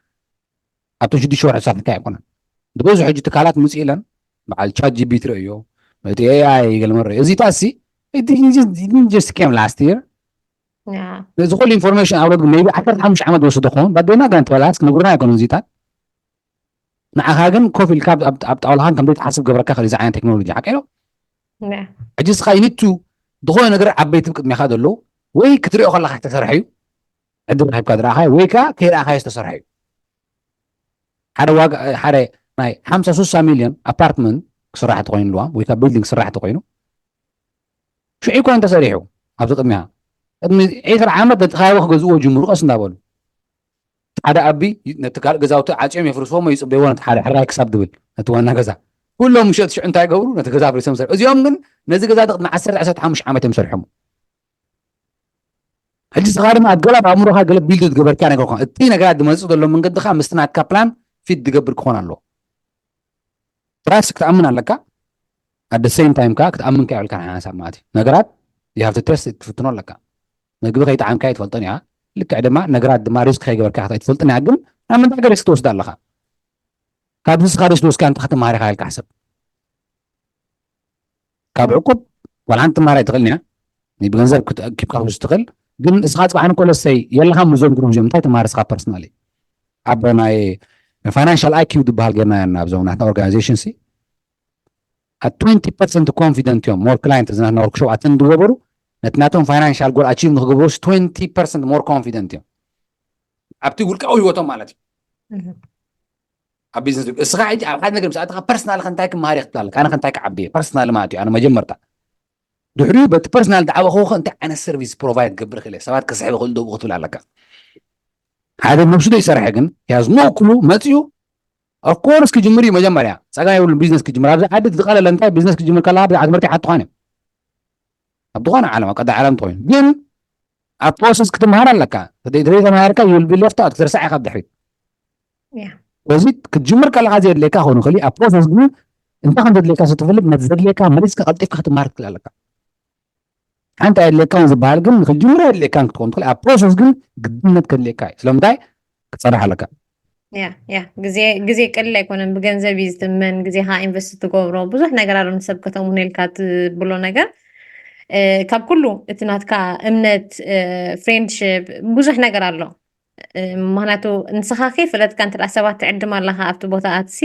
ኣብቶም ሽዱሽተ ወርሒ ዝሰራሕካያ ኣይኮነን ዝበዙ ሕጂ ትካላት ምፅ ኢለን በዓል ቻት ጂቢ ትርእዮ እቲ ኤኣይ ገልመረ እዚ ታሲ just came last year ነዚ ኩሉ ኢንፎርሜሽን ኣውረድ ሜቢ ዓሰርተ ሓሙሽተ ዓመት ዝወስዶ ክኸውን ባደና ጋን ተበላስ ክነግሩና ኣይኮኑ እዚታት ንዓኻ ግን ኮፍ ኢልካ ኣብ ጣውላኻን ከም ዘይትሓስብ ገብረካ ክእል ዝዓይነት ቴክኖሎጂ ሓቀ ዶ ሕጂ ስኻ ይኒቱ ዝኾነ ነገር ዓበይቲ ቅድሚኻ ዘለዉ ወይ ክትሪኦ ከለካ ዝተሰርሐ እዩ ዕድል ረኪብካ ዝረኣኻዮ ወይ ከዓ ከይረኣኻዮ ዝተሰርሐ እዩ ሓደ ዋጋ ሓደ ናይ ሓምሳ ስሳ ሚልዮን ኣፓርትመንት ክስራሕ ተኮይኑ ኣለዋ ወይ ከዓ ቢልዲንግ ክስራሕ ተኮይኑ ሽዑ ይኮነ ተሰሪሑ ኣብዚ ቅድሚያ ቅድሚ ዒስራ ዓመት ነቲ ከባቢ ክገዝእዎ ጅምሩ ቀስ እንዳበሉ ሓደ ኣቢ ነቲ ካልእ ገዛውቲ ዓፅዮም የፍርስዎም ወይ ይፅበይዎ ነቲ ሓደ ሕራይ ክሳብ ድብል ነቲ ዋና ገዛ ኩሎም ምሸት ሽዑ እንታይ ገብሩ ነቲ ገዛ ኣፍሪሶም ሰር እዚኦም ግን ነዚ ገዛ ቅድሚ ዓሰርተ ዓሰርተ ሓሙሽተ ዓመት እዮም ሰሪሖም ሕጂ ስኻ ድማ ኣብ ገላ ኣእምሮኻ ገለ ቢልድ ዝገበርካ ነገር ኮን እቲ ነገራት ዝመፅእ ዘሎ መንገድኻ ምስቲ ናትካ ፕላን ፊት ዝገብር ክኾን ኣለዎ ትራስት ክትኣምን ኣለካ ኣደ ሴም ታይም ከዓ ክትኣምን ከ ይብልካ ሓሳብ ማለት እዩ ነገራት you have to test ትፍትኖ ኣለካ ምግቢ ከይጠዓምካ ትፈልጦን እያ ልክዕ ድማ ነገራት ድማ ሪስክ ከይገበርካ ትፈልጥን እያ ግን ኣብ ምንታይ ገር ሪስክ ትወስድ ኣለካ ካብዚ ስኻ ሪስክ ትወስካ እንታይ ክትመሃር ኢኻ ኢልካ ሕሰብ ካብ ዕቁብ ዋላ ሓንቲ ትመሃር ኣይትኽእልን እያ ብገንዘብ ኪብካ ትኽእል ግን እስኻ ፅባሕ ንኮለሰይ የለኻ ምዞም ግሩፕ እዚኦም እንታይ ትመሃር እስኻ ፐርሰናሊ ኣብ ናይ ፋይናንሻል ኣይኪው ዝበሃል ጌርና ኢና ኣብዞም ናትና ኦርጋናይዜሽን ሲ at twenty percent confident እዮም more client እዚ ናትና ወርክሾፕ ኣተን ዝወበሩ ነቲ ናቶም ፋይናንሻል ጎል ኣቺቭ ንክገብሩ twenty percent more confident እዮም ኣብቲ ውልቃዊ ህይወቶም ማለት እዩ ኣብ ቢዝነስ እስኻ ሕጂ ኣብ ሓደ ነገር ምስ ኣተኻ ፐርሰናል ከንታይ ክመሃር ክትብል ኣለካ ኣነ ከንታይ ክዓብየ ፐርሰናል ማለት እዩ ኣነ መጀመርታ ድሕሪኡ በቲ ፐርሰናል ዝዓበኹ ከ እንታይ ዓይነት ሰርቪስ ፕሮቫይድ ክገብር ክእል ሰባት ክስሕብ ክእል ደብኡ ክትብል ኣለካ ሓደ ነብሱ ዘይሰርሐ ግን ያዝ ኖ ክሉ መፅኡ ኦፍኮርስ ክጅምር እዩ መጀመርያ ፀጋ የብሉ ቢዝነስ ክጅምር ኣብዚ ዓዲ ዝቀለለ እንታይ ቢዝነስ ክጅምር ከለካ ብዛዕባ ትምህርቲ ሓትኳን እዮም ኣብ ዝኾነ ዓለም ኣብ ቀዳይ ዓለም ትኮይኑ ግን ኣብ ፕሮሰስ ክትምሃር ኣለካ ተዘይተምሃርካ ዩል ቢ ሌፍት ኣውት ክትርሳዕ ኢካ ብድሕሪት በዚ ክትጅምር ከለካ ዘየድልየካ ክኾኑ ክእል ኣብ ፕሮሰስ ግን እንታይ ከም ዘድልየካ ስትፈልጥ ነቲ ዘድልየካ መሊስካ ቀልጢፍካ ክትምሃር ትክእል ኣለካ ሓንቲ ኣየድልየካን ዝበሃል ግን ንክትጅምር ኣየድልየካን ክትኮን ትክእል ኣብ ፕሮሰስ ግን ግድነት ከድልየካ እዩ ስለምንታይ ክትፀርሕ ኣለካ ያ ያ ግዜ ግዜ ቀሊል ኣይኮነን ብገንዘብ እዩ ዝትመን ግዜካ ኢንቨስት ትገብሮ ብዙሕ ነገር ኣሎ ንሰብ ከተምሁነልካ ትብሎ ነገር ካብ ኩሉ እቲ ናትካ እምነት ፍሬንድሽፕ ብዙሕ ነገር ኣሎ ምክንያቱ ንስኻ ከይፈለጥካ እንተ ሰባት ትዕድም ኣለኻ ኣብቲ ቦታ ኣትሲ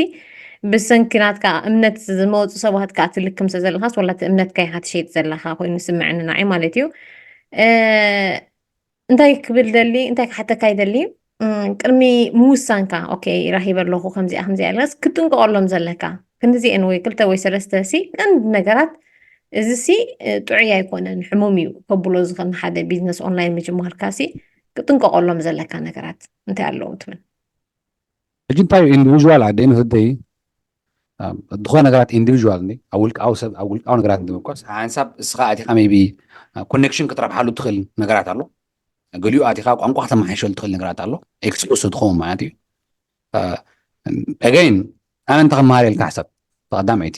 ብሰንኪ ናትካ እምነት ዝመፁ ሰባት ከዓ ትልክም ስለ ዘለኻስ ወላ እቲ እምነትካ ኢኻ ትሸይጥ ዘለኻ ኮይኑ ስምዐኒ ንዓይ ማለት እዩ እንታይ ክብል ደሊ እንታይ ክሓተካ ይደሊ ቅድሚ ምውሳንካ ኦኬ ራሂበ ኣለኹ ከምዚኣ ከምዚኣ ኢልካስ ክትጥንቀቀሎም ዘለካ ክንዲዚአን ወይ ክልተ ወይ ሰለስተ ሲ ቀንዲ ነገራት እዚ ሲ ጥዑይ ኣይኮነን ሕሙም እዩ ከብሎ ዝኽእል ንሓደ ቢዝነስ ኦንላይን ምጅማርካ ሲ ክጥንቀቀሎም ዘለካ ነገራት እንታይ ኣለዉ ትብል ሕጂ እንታይ እዩ ኢንዲቪዥዋል ኣደይ ንክደይ ዝኾነ ነገራት ኢንዲቪዥዋል እ ኣብ ውልቃዊ ሰብ ኣብ ውልቃዊ ነገራት ንመኮስ ሓንሳብ እስኻ ኣቲኻ ሜቢ ኮኔክሽን ክትረብሓሉ ትኽእል ነገራት ኣሎ ገሊኡ ኣቲኻ ቋንቋ ከተመሓሸሉ ትኽእል ነገራት ኣሎ ኤክስፖስ ትኸውን ማለት እዩ ኣገይን ኣነ እንተ ከመሃር ኢልካ ሕሰብ ተቐዳመይቲ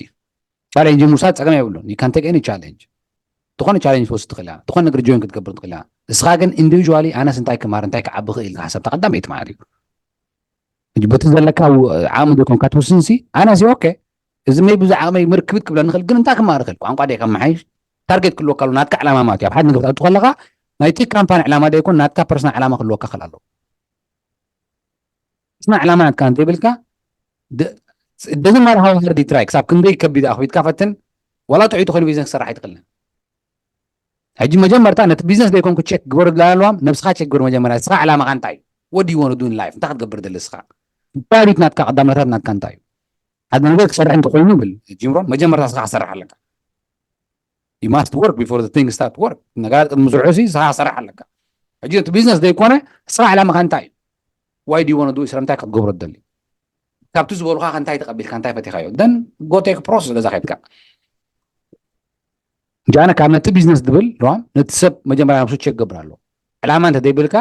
ቻሌንጅ ምውሳድ ፀገም የብሉን you can take any challenge ዝኾነ ቻሌንጅ ትወስድ ትኽእል እያ ዝኾነ ነገር ጆይን ክትገብር ትኽእል እያ እስኻ ግን ኢንዲቪዥዋሊ ኣነስ እንታይ ክማር እንታይ ክዓቢ ክእል ኢልካ ሓሳብ ተቐዳመይቲ ማለት እዩ ሕጂ በቲ ዘለካ ዓቕሚ ዘይኮንካ ትውስን ሲ ኣነ ሲ ኦኬ እዚ መይ ብዙ ዓቕመይ ምርክብት ክብለ ንኽእል ግን እንታይ ክማር ይኽእል ቋንቋ ደይ ከመሓይሽ ታርጌት ክልወካ ኣሎ ናትካ ዕላማ ማለት እዩ ኣብ ሓደ ነገር ክትኣቱ ከለካ ናይቲ ካምፓኒ ዕላማ ደይኮን ናትካ ፐርሰናል ዕላማ ክልወካ ክእል ኣለዎ እስና ዕላማ ናትካ እንተይብልካ ደዝን ማር ሃው ሃርድ ትራይ ክሳብ ክንደይ ከቢድ ኣኽቢድካ ፈትን ዋላ ጥዑይ ተኾይኑ ቢዝነስ ክሰርሕ ኣይትኽእልን። ሕጂ መጀመርታ ነቲ ቢዝነስ ዘይኮንኩ ቸክ ግበሩ ኣለዋም ነብስኻ ቸክ ግበር መጀመርያ እስኻ ዕላማኻ እንታይ እዩ? ወዲ ይወኑ ዱን ላይፍ እንታይ ክትገብር ደሊ እስኻ? ፕራዮሪቲ ናትካ ቀዳምነታት ናትካ እንታይ እዩ? ሓደ ነገር ክሰርሕ እንተኮይኑ ብል ጅምሮን መጀመርታ እስኻ ክሰርሕ ኣለካ። You must work before the thing start work። ነገራት ቅድሚ ዝርሑ ሲ እስኻ ክሰርሕ ኣለካ። ሕጂ እቲ ቢዝነስ ዘይኮነ እስኻ ዕላማኻ እንታይ እዩ? ዋይ ዲ ወነ ዱ ስለምንታይ ክትገብሮ ትደሊ? ካብቲ ዝበሉካ እንታይ ተቀቢልካ እንታይ ፈቲካዮ ደን ጎቴክ ፕሮሰስ ገዛ ከድካ ጃነ ካብ ነቲ ቢዝነስ ድብል ሮም ነቲ ሰብ መጀመርያ ነብሱ ቸክ ገብር ኣሎ። ዕላማ እንተ ዘይብልካ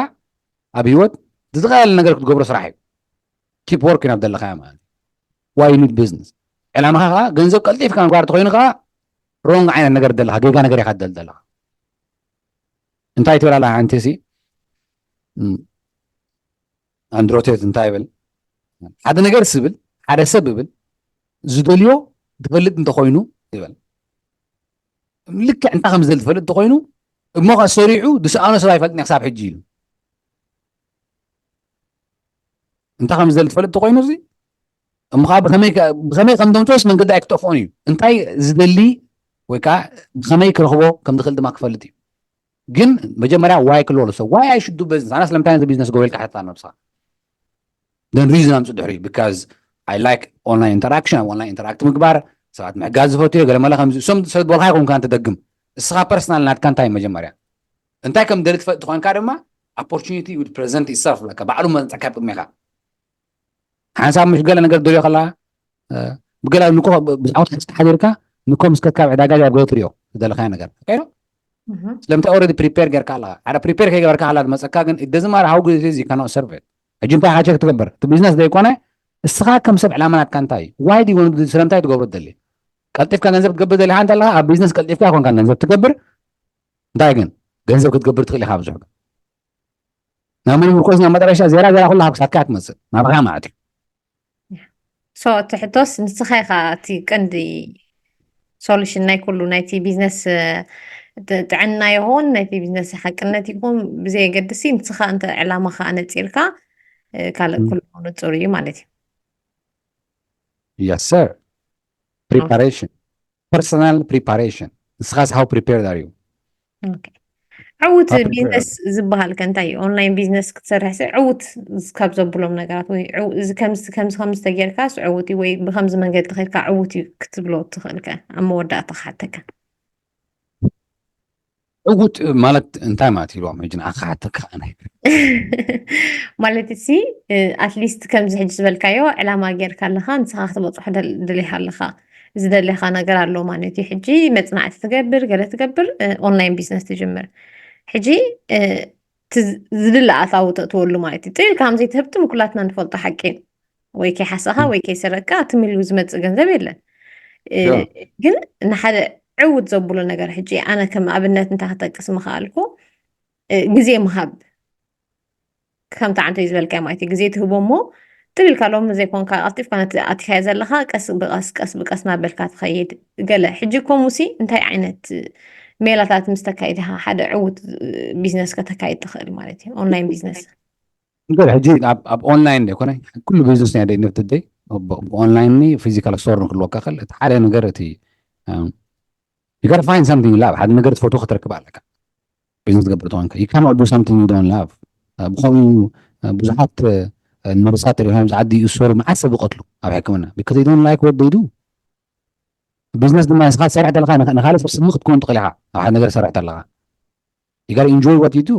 ኣብ ህይወት ዝዝቐያለ ነገር ክትገብሮ ስራሕ እዩ። ኪፕ ወርኪን ኣብ ዘለካ ማለት ዋይ ኒድ ቢዝነስ ዕላማኻ ከዓ ገንዘብ ቀልጢፍካ ምግባር ተኮይኑ ከዓ ሮንግ ዓይነት ነገር ዘለካ ጌጋ ነገር ኢካ ትደል ዘለካ። እንታይ ትብል ኣላ ሓንቲ ሲ ኣንድሮቴት እንታይ ይብል? ሓደ ነገር ስብል ሓደ ሰብ ይብል ዝደልዮ ዝፈልጥ እንተኮይኑ ይብል። ልክዕ እንታይ ከም ዝደሊ ዝፈልጥ እንተኮይኑ እሞ ከ ሰሪዑ ዝሰኣኖ ሰብ ኣይፈልጥን ክሳብ ሕጂ ኢሉ። እንታይ ከም ዝደሊ ትፈልጥ እንተኮይኑ እዚ እሞ ከዓ ብከመይ ከም ደምፅስ መንገዲ ኣይክጠፍኦን እዩ። እንታይ ዝደሊ ወይ ከዓ ብከመይ ክረክቦ ከም ዝክእል ድማ ክፈልጥ እዩ። ግን መጀመርያ ዋይ ክልወሉ ሰብ ዋይ ኣይ ሽዱ በዝነስ ኣና ስለምንታይ ነዚ ቢዝነስ ገበልካ ሕታ ነብስኻ then reason ኣምፅእ ድሕሪ because I like online interaction ኣብ online interact ምግባር ሰባት ምሕጋዝ ዝፈትዮ ገለመለ ከምዚ እሶም ሰብ በልካ ይኮንካ እንትደግም እስኻ ፐርሰናል ናትካ እንታይ መጀመርያ እንታይ ከም ደሊ ትፈልጥ ትኾንካ ድማ opportunity would present itself ለካ ባዕሉ መፅካ ቅድሜኻ ሓንሳብ ምሽ ገለ ነገር ደልዮ ከላ ብገላ ንኮ ብዛዕባ ትሕዝቲ ሓዲርካ ንኮ ምስ ከካብ ዕዳጋ ኣብ ገለ ትሪኦ ዝደለካዮ ነገር ቀይሮ ስለምንታይ ኦረዲ ፕሪፔር ጌርካ ኣለካ ሓደ ፕሪፔር ከይገበርካ ከላ ዝመፀካ ግን ደዚ ማር ሃው ግዜ ዚ ካኖ ሰርቨ ሕጂ እንታይ ሓቸክ ትገብር እቲ ቢዝነስ ዘይኮነ እስኻ ከም ሰብ ዕላማ ናትካ እንታይ እዩ ዋይ ዲ ወን ስለምንታይ ትገብሮ ትደሊ ቀልጢፍካ ገንዘብ ትገብር ደሊካ እንተ ኣለካ ኣብ ቢዝነስ ቀልጢፍካ ይኮንካ ገንዘብ ትገብር እንታይ ግን ገንዘብ ክትገብር ትኽእል ኢካ ብዙሕ ግን ናብ መን ምርኮስ ናብ መጠረሻ ዜራ ዜራ ኩላ ካብ ክሳትካ ትመፅእ ናባካ ማለት እዩ so እቲ ሕቶስ ንስኻ ኢኻ እቲ ቀንዲ ሶሉሽን ናይ ኩሉ ናይቲ ቢዝነስ ጥዕና ይኹን ናይቲ ቢዝነስ ሓቅነት ይኹን ብዘየገድሲ ንስኻ እንተ ዕላማኻ ኣነፂርካ ካልእ ኩሉ ንፁር እዩ ማለት እዩ yes sir preparation personal preparation ንስኻስ how prepared are you ዕውት ቢዝነስ ዝበሃል ከ እንታይ እዩ ኦንላይን ቢዝነስ ክትሰርሕ ሲ ዕውት ካብ ዘብሎም ነገራት ወይ ከምዚ ከምዚ ተጌርካ ዕውት እዩ ወይ ብከምዚ መንገዲ ተኸድካ ዕውት እዩ ክትብሎ ትኽእል ከ ኣብ መወዳእታ ክሓተካ ዕውት ማለት እንታይ ማለት ኢልዎም ሕጂ ንዓኻ ሓተካ ኣነ ማለት ሲ ኣትሊስት ከምዚ ሕጂ ዝበልካዮ ዕላማ ጌርካ ኣለካ ንስኻ ክትበፅሖ ደሊካ ኣለካ ዝደለካ ነገር ኣሎ ማለት እዩ ሕጂ መፅናዕቲ ትገብር ገለ ትገብር ኦንላይን ቢዝነስ ትጅምር ሕጂ ዝድለ ኣታዊ ተእትወሉ ማለት እዩ ጥልካ ከም ዘይትህብትም ኩላትና ንፈልጦ ሓቂ ወይ ከይሓሰኻ ወይ ከይሰረቅካ ትም ኢሉ ዝመፅእ ገንዘብ የለን ግን ንሓደ ዕውት ዘብሎ ነገር ሕጂ ኣነ ከም ኣብነት እንታይ ክጠቅስ ምኽኣልኩ ግዜ ምሃብ ከምቲ ዓንተይ ዝበልካዮ ማለት እዩ ግዜ ትህቦ እሞ ትብ ኢልካ ሎሚ ዘይኮንካ ቀልጢፍካ ነቲ ኣቲካዮ ዘለካ ቀስ ብቀስ ቀስ ብቀስ ናበልካ ትኸይድ ገለ ሕጂ ኮሙሲ እንታይ ዓይነት ሜላታት ምስ ተካይድካ ሓደ ዕውት ቢዝነስ ከተካይድ ትኽእል ማለት እዩ ኦንላይን ቢዝነስ ነገር ሕጂ ኣብ ኦንላይን ዘይኮነ ኩሉ ቢዝነስ ናይ ደይነት ደይ ብኦንላይን ፊዚካል ስቶር ንክልወካ ክእል እቲ ሓደ ነገር እቲ you gotta find something you love ሓደ ነገር ትፈትዎ ክትረክብ ኣለካ ቢዝነስ ትገብር ተኾንካ you cannot do something you don't love ብኸምኡ ብዙሓት ነርሳት ሪኦም ኣብዚ ዓዲ ይእሰሩ መዓት ሰብ ይቐትሉ ኣብ ሕክምና because they don't like what they do ቢዝነስ ድማ ንስኻ ትሰርሕ ተለካ ንካልእ ሰብ ስሚ ክትከውን ትኽእል ኢኻ ኣብ ሓደ ነገር ትሰርሕ ተለካ you gotta enjoy what you do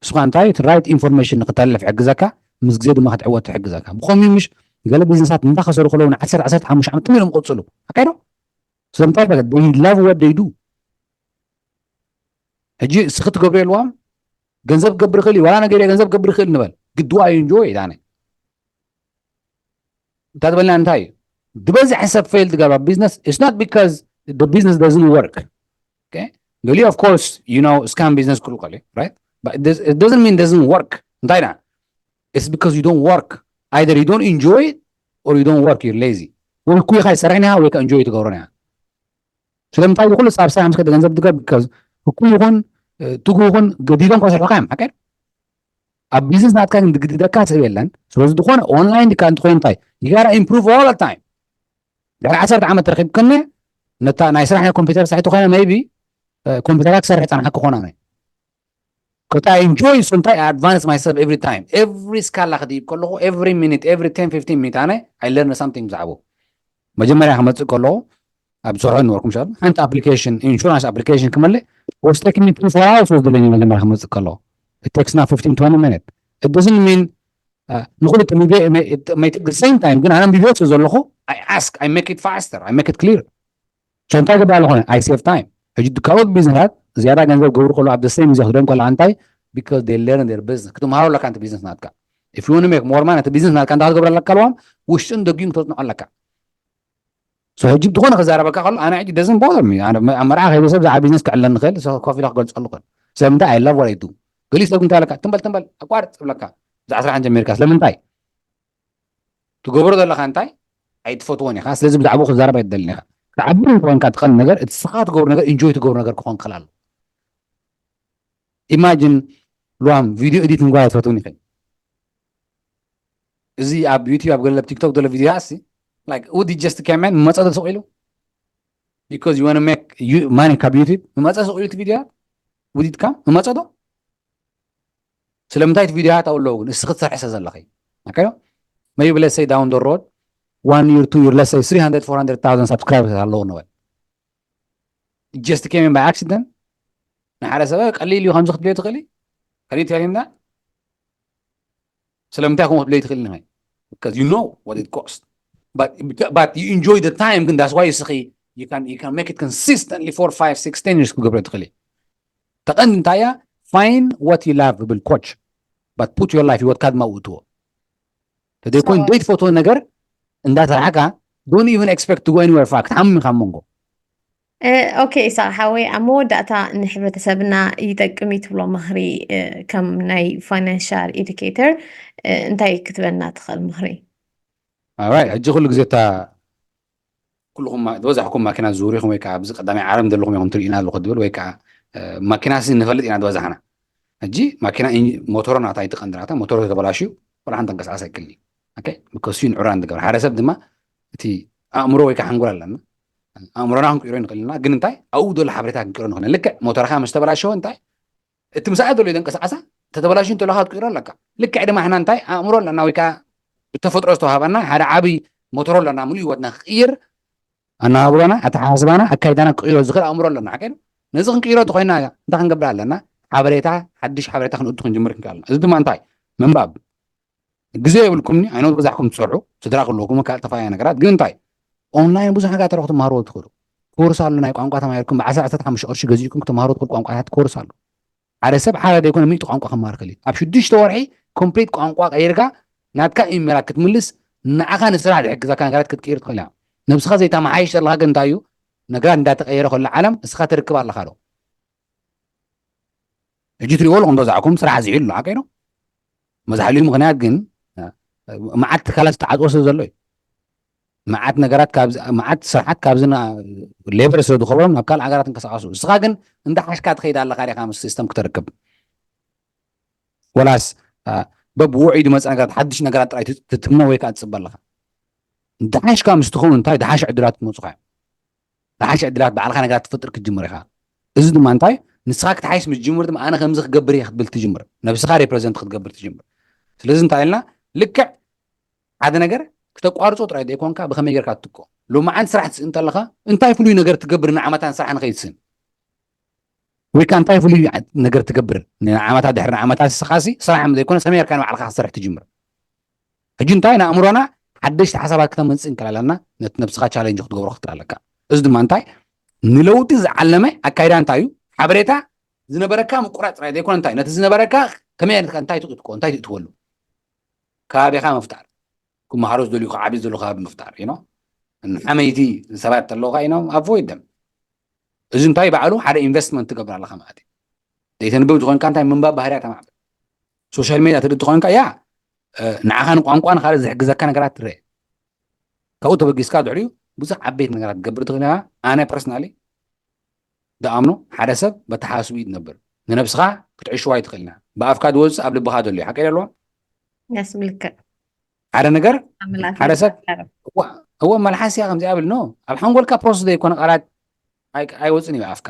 እስኻ እንታይ እቲ right information ንክተልፍ ይሕግዘካ ምስ ግዜ ድማ ክትዕወት ትሕግዘካ ብኸምኡ ምሽ ገለ ቢዝነሳት እንዳኸሰሩ ከለዉ ንዓሰርተ ዓሰርተ ሓሙሽተ ዓመት ጥሚሮም ይቕፅሉ ኣካይዶ ስለምንታይ በለ they love what they do ሕጂ እስኺ ትገብሩ የልዋም ገንዘብ ክገብር ይኽእል እዩ ዋላ ነገር ገንዘብ ክገብር ይኽእል ንበል ግድዋ እዩ እንጆ ይዳነ እንታይ ትበልና እንታይ እዩ ዝበዝሐ ሰብ ፌል ትገብራ ቢዝነስ it's not because the business doesn't work okay ገሊኡ of course you know scam business ክሉ ከሉ right but it doesn't mean doesn't work እንታይ ዳ it's because you don't work either you don't enjoy it or you don't work you're lazy ወይ ኩይኻ ይሰርሕን ኢኻ ወይ ከ enjoy ትገብሮን ኢኻ ስለምንታይ ዝኩሉ ጻብ ስራሕ ምስ ከደ ገንዘብ ትገብ because እኩ ይኹን ትጉ ይኹን ገዲዶም ከስርሑካ እዮም ሓቀ ኣብ ቢዝነስ ናትካ ግን ዝግድደካ ሰብ የለን። ስለዚ ዝኾነ ኦንላይን ድካ እንተኮይኑ እንታይ you gotta improve all the time። ድሕሪ ዓሰርተ ዓመት ተረኪብክኒ ነታ ናይ ስራሕ ናይ ኮምፒውተር ሳይት ኮይና maybe ኮምፒውተራ ክሰርሕ ጸናሓ ክኾና ናይ ከታ enjoy so እንታይ advance myself every time every ስካላ ክድይብ ከለኹ every minute every ten fifteen minute ኣነ I learn something ብዛዕባኡ። መጀመርያ ክመጽእ ከለኹ ኣብ ዝሰርሖ ነበርኩም ሻል ሓንቲ application insurance application ክመልእ was taking me three four hours ወስደለኒ። መጀመርያ ክመጽእ ከለኹ it takes now fifteen twenty minutes. It doesn't mean ንኩሉ ተሚቤ መይትግ same time ግን ኣነ ቢቤ ስለ ዘለኹ I ask, I make it faster, I make it clear. So እንታይ ገባ ኣለኾነ I save time። ሕጂ ካልኦት ቢዝነሳት ዝያዳ ገንዘብ ገብሩ ከሎ ኣብ the same ግዜ ክደም ከሎ እንታይ because they learn their business ክትምሃሮ ኣለካ። እንተ ቢዝነስ ናትካ if you want to make more money እቲ ቢዝነስ ናትካ እንታይ ክትገብር ኣለካ ኣለዎም ውሽጥን ደጊን ክተጽንዖ ኣለካ። So ሕጂ ብዝኾነ ክዛረበካ ከሎ ኣነ ሕጂ doesn't bother me። ኣብ መርዓ ከይደ ሰብ ብዛዕባ ቢዝነስ ክዕለኒ ክእል ኮፍ ኢለ ክገልጸሉ ክእል። ስለምንታይ I love what I do። ገሊኡ ሰብ እንታይ ኣለካ ትንበል ትንበል ኣቋርጽ ብለካ ብዛዕ ስራሕ ጀሚርካ ስለምንታይ ትገብሮ ዘለካ እንታይ ኣይትፈትዎን ኢኻ። ስለዚ ብዛዕባኡ ክዛረብ ኣይትደልን ኢኻ። ክትዓብር እንተኮንካ ትኸል ነገር እቲ ስኻ ትገብሮ ነገር enjoy ትገብሮ ነገር ክኾን ክኽእል ኣሎ። Imagine ሉዋም ቪድዮ ኤዲት ምግባር ኣይትፈትውን ኢኸ። እዚ ኣብ ዩቲብ ኣብ ገለ ቲክቶክ ዘሎ ቪድዮ ኣሲ like would you just comment መጸ ዶ ስቕ ኢሉ because you want to make money ካብ ዩቲብ መጸ ስቕ ኢሉ እቲ ቪድዮ ውዲትካ መጸ ዶ ስለምንታይ እቲ ቪድዮታት ኣለዉ ግን እስኺ ትሰርሒ ስለ ዘለኺ okay maybe let's say down the road one year two year let's say three hundred four hundred thousand subscribers ኣለዉ ንበል just came in by accident ንሓደ ሰብ ቀሊል እዩ ከምዚ ክትብልዮ ትኽእሊ ከሊት ያሪምና ስለምንታይ ከምኡ ክትብልዮ ትኽእሊ ንኸ because you know what it cost but but you enjoy the time ግን that's why እስኺ you can you can make it consistently four five six ten years ክትገብሮ ትኽእሊ ተቐንዲ እንታይ እያ find what you love ብል coach but put your life ህይወትካ ድማ ውእትዎ ተደይኮይን ዘይትፈትዎ ነገር እንዳሰራሕካ don't even expect to go anywhere far ክትሓምም ኢኻ መንጎ ኦኬ ኢሳቅ ሓወይ ኣብ መወዳእታ ንሕብረተሰብና ይጠቅም እዩ ትብሎ ምኽሪ ከም ናይ financial educator እንታይ ክትበና ትኽእል ምኽሪ ሕጂ ኩሉ ግዜ እታ ኩልኹም ዝበዛሕኩም ማኪና ዝውሪኹም ወይ ከዓ ኣብዚ ቀዳማይ ዓለም ዘለኹም ኢኹም ትርእና ኣለኹ ትብል ወይ ከዓ ማኪና ሲ ንፈልጥ ኢና ዝበዛሕና ሕጂ ማኪና ሞተሮ ናታ ኣይትቀንዲ ናታ ሞተሮ ተበላሽዩ ወላ ሓንቲ ተንቀሳቀስ ኣይክልኒ ከሱ ንዑራ ንገብር ሓደ ሰብ ድማ እቲ ኣእምሮ ወይ ከዓ ሓንጎል ኣለና ኣእምሮና ክንቅይሮ ንኽእል ኢና ግን እንታይ ኣብኡ ዘሎ ሓበሬታ ክንቅይሮ ንኽእል ልክዕ ሞተርካ ምስ ተበላሸወ እንታይ እቲ ምሳኣ ዘሎ ተንቀሳቀሳ ተተበላሽዩ እንተለካ ክትቅይሮ ኣለካ ልክዕ ድማ ሕና እንታይ ኣእምሮ ኣለና ወይ ከዓ ብተፈጥሮ ዝተዋሃበና ሓደ ዓብይ ሞተሮ ኣለና ሙሉ ህይወትና ክቅይር ኣነባብሮና ኣተሓሳስባና ኣካይዳና ክቅይሮ ዝኽእል ኣእምሮ ኣለና ሓቀ ነዚ ክንቅይሮ ተኮይና እንታይ ክንገብር ኣለና ሓበሬታ ሓድሽ ሓበሬታ ክንእቱ ክንጅምር ክንክእል ኣለና እዚ ድማ እንታይ ምንባብ ግዜ የብልኩምኒ ኣይኖት በዛሕኩም ትሰርሑ ስድራ ክህልወኩም ካልእ ተፈላለየ ነገራት ግን እንታይ ኦንላይን ብዙሕ ነገር ተረኹ ትመሃርዎ ትኽእሉ ኮርስ ኣሎ ናይ ቋንቋ ተማሂርኩም ብዓሰርተ ዓሰርተ ሓሙሽተ ቅርሺ ገዚእኩም ክትመሃሩ ትኽእሉ ቋንቋታት ኮርስ ኣሎ ሓደ ሰብ ሓደ ዘይኮነ ሚእቲ ቋንቋ ክመሃር ክእል ኣብ ሽዱሽተ ወርሒ ኮምፕሊት ቋንቋ ቀይርካ ናትካ ኢሜላት ክትምልስ ንዓኻ ንስራሕ ዝሕግዘካ ነገራት ክትቅይር ትኽእል እያ ነብስኻ ዘይተመሓይሽ ዘለካ ግን እንታይ እዩ ነገራት እንዳተቀየረ ከሎ ዓለም እስኻ ትርክብ ኣለካ ዶ ሕጂ ትሪእዎ ኣለኹም በዛዕኩም ስራሕ ዝሒሉ ኣሎ ሓቀይ ነው መዛሕሊኡ ምኽንያት ግን መዓት ትካላት ዝተዓፅወ ስለ ዘሎ እዩ መዓት ነገራት መዓት ስራሓት ካብዚ ሌበር ስለ ዝኸብሮም ናብ ካልእ ሃገራት እንቀሳቀሱ እስኻ ግን እንዳሓሽካ ትኸይድ ኣለካ ዲኻ ምስ ሲስተም ክተርክብ ወላስ በብውዑይ ዝመፀ ነገራት ሓድሽ ነገራት ጥራይ ትትምነ ወይ ከዓ ትፅበ ኣለካ ድሓሽካ ምስ ትኸውን እንታይ ድሓሽ ዕድላት ትመፁኻ እዮም ዝሓሸ ዕድላት ባዕልኻ ነገራት ትፈጥር ክትጅምር ኢኻ እዚ ድማ እንታይ ንስኻ ክትሓይሽ ምስ ጅምር ድማ ኣነ ከምዚ ክገብር እየ ክትብል ትጅምር ነብስኻ ሬፕሬዘንት ክትገብር ትጅምር ስለዚ እንታይ ኢልና ልክዕ ሓደ ነገር ክተቋርፆ ጥራይ ዘይኮንካ ብከመይ ጌርካ ትትኮ ሎማዓንቲ ስራሕ ትስእን እንተለኻ እንታይ ፍሉይ ነገር ትገብር ንዓመታን ስራሕ ንኸይትስን ወይ ከዓ እንታይ ፍሉይ ነገር ትገብር ንዓመታት ድሕሪ ንዓመታት ስኻሲ ስራሕ ዘይኮነ ሰመይ ጌርካ ንባዕልካ ክትሰርሕ ትጅምር ሕጂ እንታይ ንኣእምሮና ሓደሽቲ ሓሳባት ክተመፅእ እንክእል ኣለና ነቲ ነብስኻ ቻለንጅ ክትገብሮ ክትክእል ኣለካ እዚ ድማ እንታይ ንለውጢ ዝዓለመ ኣካይዳ እንታይ እዩ ሓበሬታ ዝነበረካ ምቁራፅ ጥራይ ዘይኮነ እንታይ ነቲ ዝነበረካ ከመይ እንታይ ትእትኮ እንታይ ትእትወሉ ከባቢኻ ምፍጣር ክመሃሮ ዝደልዩ ክዓቢ ዘሎ ከባቢ ምፍጣር ዩ ሓመይቲ ሰባት ኣለውካ ኢና ኣቮይድ ደም እዚ እንታይ ባዕሉ ሓደ ኢንቨስትመንት ትገብር ኣለካ ማለት እዩ ዘይተንብብ ዝኾንካ እንታይ ምንባብ ባህርያ ተማዕብል ሶሻል ሜድያ ትርኢ ትኾንካ ያ ንዓኻ ንቋንቋ ንካልእ ዝሕግዘካ ነገራት ትረአ ካብኡ ተበጊስካ ድሕሪኡ ብዙሕ ዓበይቲ ነገራት ትገብር ትኽእል ኣነ ፐርስናሊ ዝኣምኖ ሓደ ሰብ በተሓሳስቡ እዩ ትነብር ንነብስኻ ክትዕሽዋ ይትኽእል ኢና ብኣፍካ ዝወፅእ ኣብ ልብኻ ዘሎ እዩ። ሓቀይ ኣለዎ ያስብልክ ሓደ ነገር ኣምላክ ሓደ ሰብ ይባርክ። እዋ እወ መልሓስ እያ ከምዚኣ ብል ኖ ኣብ ሓንጎልካ ፕሮሰስ ዘይኮነ ቃላት ኣይ- ኣይወፅን እዩ ኣፍካ።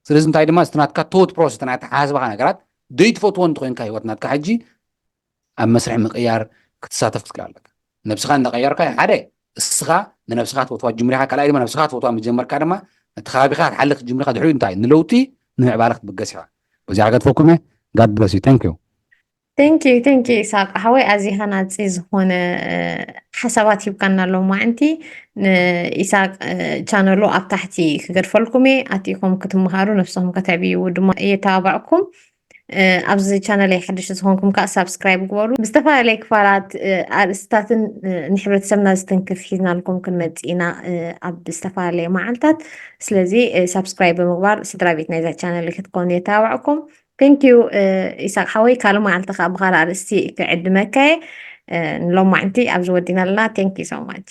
ስለዚ እንታይ ድማ እቲ ናትካ ቶት ፕሮሰስ እቲ ናይ ኣተሓሳስባኻ ነገራት ዘይትፈትዎ እንተኮይንካ ህይወት ናትካ ሕጂ ኣብ መስርሕ ምቅያር ክትሳተፍ ክትክእል ኣለካ። ነብስኻ እንዳቀየርካ ሓደ እስኻ ንነብስኻ ትፈትዋ ጅምሪኻ ካልኣይ ድማ ነብስኻ ትፈትዋ ምጀመርካ ድማ ነቲ ከባቢኻ ክትሓልኽ ጅምሪኻ ድሕሪኡ እንታይ ንለውጢ ንምዕባለ ክትብገስ ኢኻ። በዚኣ ገድፈኩም እየ። God bless you. Thank you. Thank you thank you ኢሳቅ ሓወይ ኣዚኻ ናፂ ዝኾነ ሓሳባት ሂብካና ኣሎ ማዕንቲ። ኢሳቅ ቻነሉ ኣብ ታሕቲ ክገድፈልኩም እየ ኣቲኹም ክትምሃሩ ነብስኹም ከተዕብይዎ ድማ እየተባባዕኩም። ኣብዚ ቻነል ሓደሽቲ ዝኾንኩም ከዓ ሳብስክራይብ ግበሩ። ብዝተፈላለየ ክፋላት ኣርእስታትን ንሕብረተሰብና ዝትንክፍ ሒዝናልኩም ክንመፅእ ኢና ኣብ ዝተፈላለየ መዓልታት። ስለዚ ሳብስክራይብ ብምግባር ስድራ ቤት ናይዛ ቻነል ክትኮኑ የተባባዕኩም። Thank you ኢሳቅ ሓወይ ካልእ መዓልቲ ከዓ ብካልእ ኣርእስቲ ክዕድመካ እየ። ንሎማዕንቲ ኣብዚ ወዲና ኣለና። Thank you so much.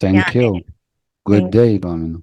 Thank you. Good day ሎሚ ነው።